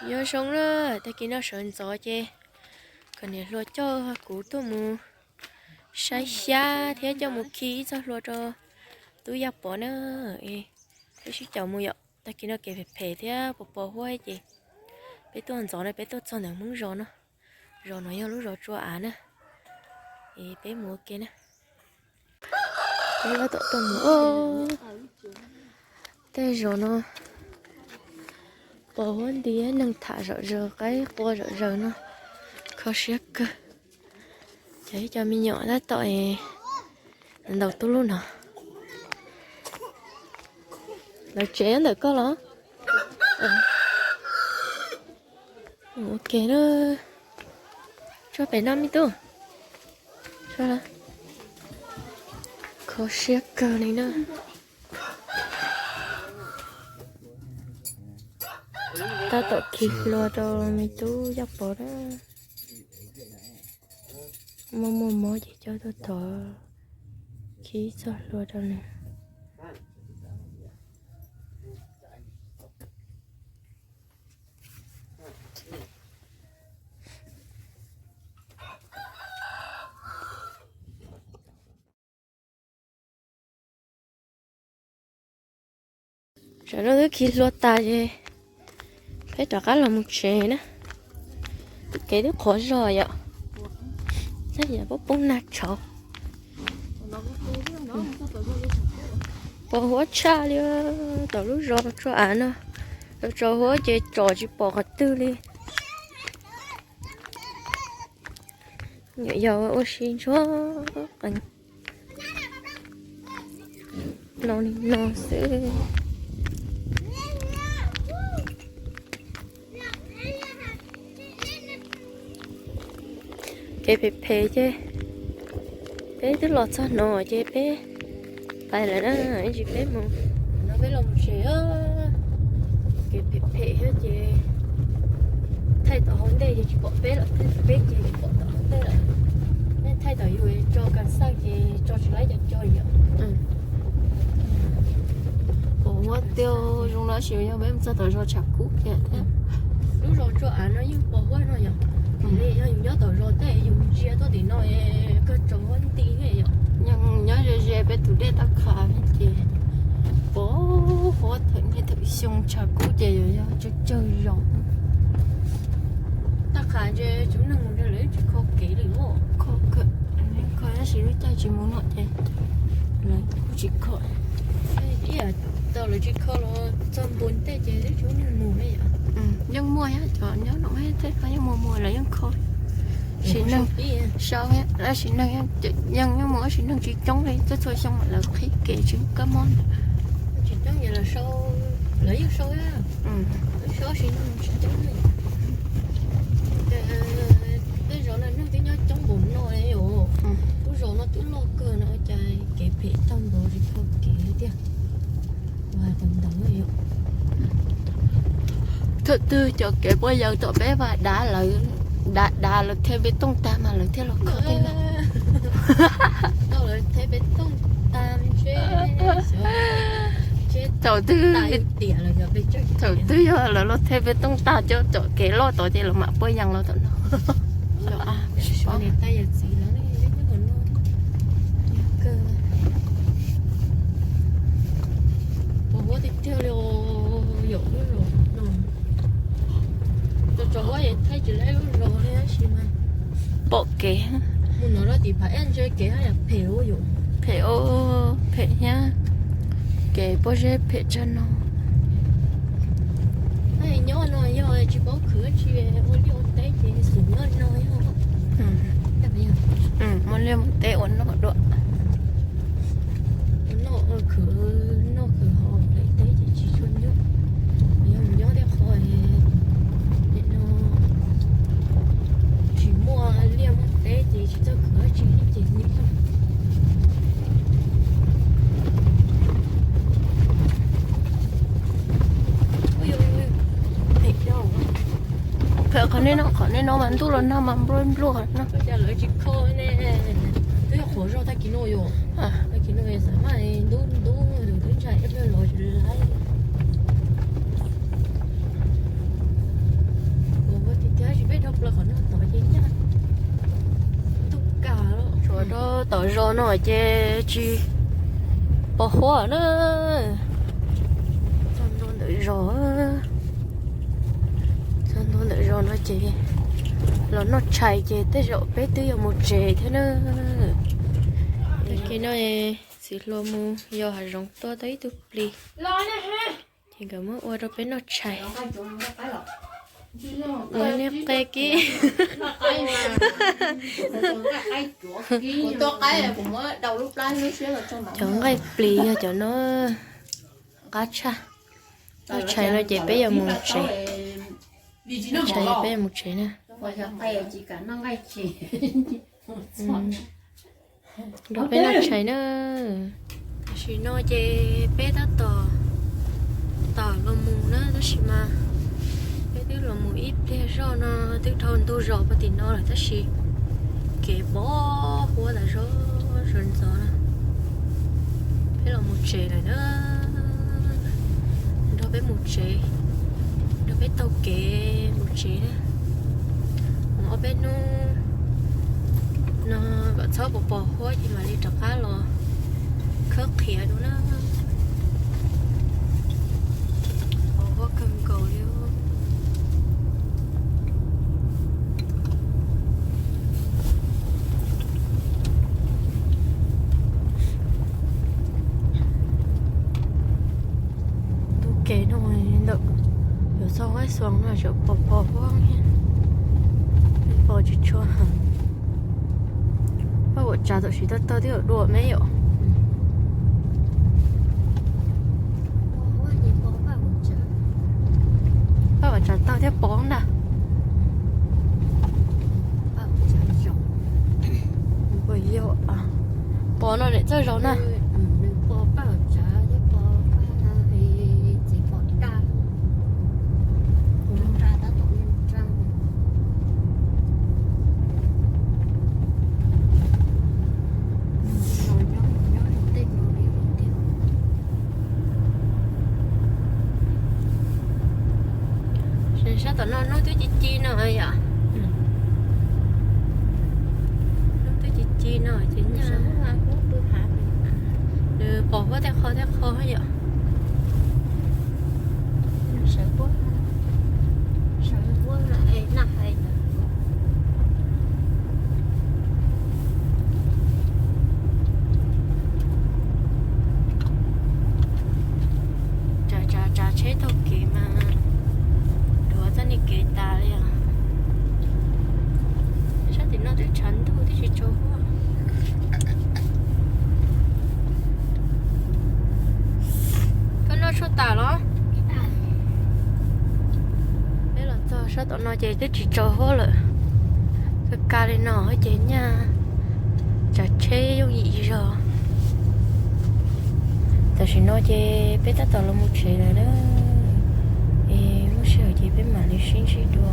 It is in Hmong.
Nyob zoo na, tag kis no sawv ntxov ces kom niam hluas coj kuv tuaj mus saib xyab thiab coj mus khi ib txoj hlua rau tub Yaj Pov na. Peb sib caum mus yom, tag kis no kev phem phem thiab pos pos huab ces peb tuaj ntxov na, peb tuaj txog ntawm Hmoob zos no. Zos no yog lub zos Tsua Av na. Es peb mus ua ke na. Peb tab tom tuaj mus, tej zos no pos huab nti, neeg tham zom zaws, qaib qua zom zaws no, kho siab kawg. Cov ib co me nyuam tab tom ntaus tub lub no. Lawv tsev ntawm koj los? Ok na. Tso pem no me tub. Kho siab kawg li na. Tab tom khi hlua rau me tub Yaj Pov na. Muaj muaj mob ces coj tuaj tod khi txoj hlua rau nws. Tam no twb khi hlua tas ces peb rov qab los mus tsev na. Tus kev twb qhuav zog yom. Tab sis poob poob nag tshauv. Pos huab tshaj li, tom lub zos Tsua Av no, tso huab ces tsom tsis pom qhov twg li. Nyuam yaus ua si ntsuag qees no li no xwb. Kev phem phem ces peb twb los txog no ces peb pais lawm na, ib tsam peb mus. No peb los mus tsev. Kev phem phem thiab ces thaij tom hauv ntej ces tsis pom peb lawm, thaij peb ces tsis pom tom hauv ntej lawm. Nej thaij tom yus tso kas xaj ces tso tsis laib cov co yom. Pos huab tiag zoo no sis yog peb mus txog tom zos Tshav Kub thiab. Lub zos Tsua Av no yeej pos huab no yom. Yog yus nyob tom zos tej yus ntsia tuaj tim no koj tso huab nti yom. Nyob ze ze peb tus dej Tab Qha ces pos huab, thaum niaj thaum xyoo Tshav Kub ces yog tsawg tsawg zos. Tab Qha ntshe tsoom neeg mus lawv tsis kho kev li. Kho kawg, kho tab sis lub caij tsis mus no ces lawv kuj tsis kho. Ib yam tau lawv tsis kho los txog ntua tej ces tsoom neeg mus li yom. Yeej muaj thiab, cov nyob no tej yeej muaj muaj lawv yeej kho. Sim neej sau, tab sis neeg yeej muaj, tab sis neeg tsis coob li, txhua txhua xyoo lawv qhib kev tsis muaj kab mob. Tsis coob ces lawv sau, lawv yeej sau, sau sim neeg tsis coob li. Tej zos no neeg twb nyob coob npaum no li os. Lub zos no twb loj kawg no cas kev phem tag npaum tsis kho kev tiag. Thaum twg cov kev poj yawg tom peb vaj dav lawv, dav dav lawv thej peb tooj tag mas lawv thiaj los kho tej no. Thaum twg, thaum twg yog lawv los thej peb tooj tag coj cov kev loj tod ces lawv mam poj yawg los tom no. Pom kev, phem, phem thiab, kev pob zeb phem tshaj no. Nyob no yog tsis paub khwv tsis ua liaj ua teb ces xum nyob no yog. Muaj liaj muaj teb ua noj dua. Noj khwv, noj khwv hauv teb ces tsis tshua nyob. Yog mus nyob tej qho no tsis muaj liaj muaj teb ces tsis txawj khwv tsis ces nyob. Qhov nej no, qhov nej no mas ntuj los nag mas npluaj npluaj no. Lawv tsis kho ne, twb yog qhuav zog tag kis no yom. Tag kis no xav mas ntub ntub twb ntshai ib pliag los tsis laib. Rau tom zos no ces tsis pos huab na. Txog ntua ntawm zos, txog ntua ntawm zos no ces los noj tshais ces tej zaum peb twb yuav mus tsev thiab na. Tag kis no txiv hluas mus yos hav zoov tua tau ib tug plis, ces nkawd muab ua rau peb noj tshais. Ua niag qe kib. Cov nqaij plis yog cov no qab tshaj. Noj tshais no ces peb yuav mus tsev. Noj tshais peb yuav mus tsev na. Nrog peb noj tshais na. Tam sim no ces peb tab tom tawm los mus na, tab sis mas peb twb los mus ib pliag zoj no twb dhau ntug zos puag tim no lawm tab sis kev pos huab tas zog sawv ntxov na. Peb los mus tsev lawm na. Nrog peb mus tsev, nrog peb taug kev mus tsev na. Mus ob peb hnub no kom txhob pos pos huab ces mam li rov qab los khawb qhiav dua na. Pos huab kawg nkaus li. Ntu kev no ntawm yuav txog qaib xoos no tseem pos pos huab thiab, pos tsis tshua heev. Paj Uam Tsav tam sim tau taug thiab dua me yom. Paj Uam Tsav taug thiab pos ntag. Pos no nim txawj zaum na. Sab tom no hnub twb ci ci no yom. Hnub twb ci ci no ces nyaj nws pos huab tej qho tej qho yom. Tsav tsav tsav tsheb taug kev mas duav txoj niag kev tas li os. Sab tim no twb tshav ntuj twb tsis tsaus huab. Koj noj tshuaj tas los? Peb los txog sab tom no ces twb tsis tsaus huab lawm. Ka ka li no ces nyaj tsav tsheb yooj yim zog. Tam sim no ces peb tab tom los mus tsev lawm na. Es muaj sij hawm ces peb mam li sib ntsib dua.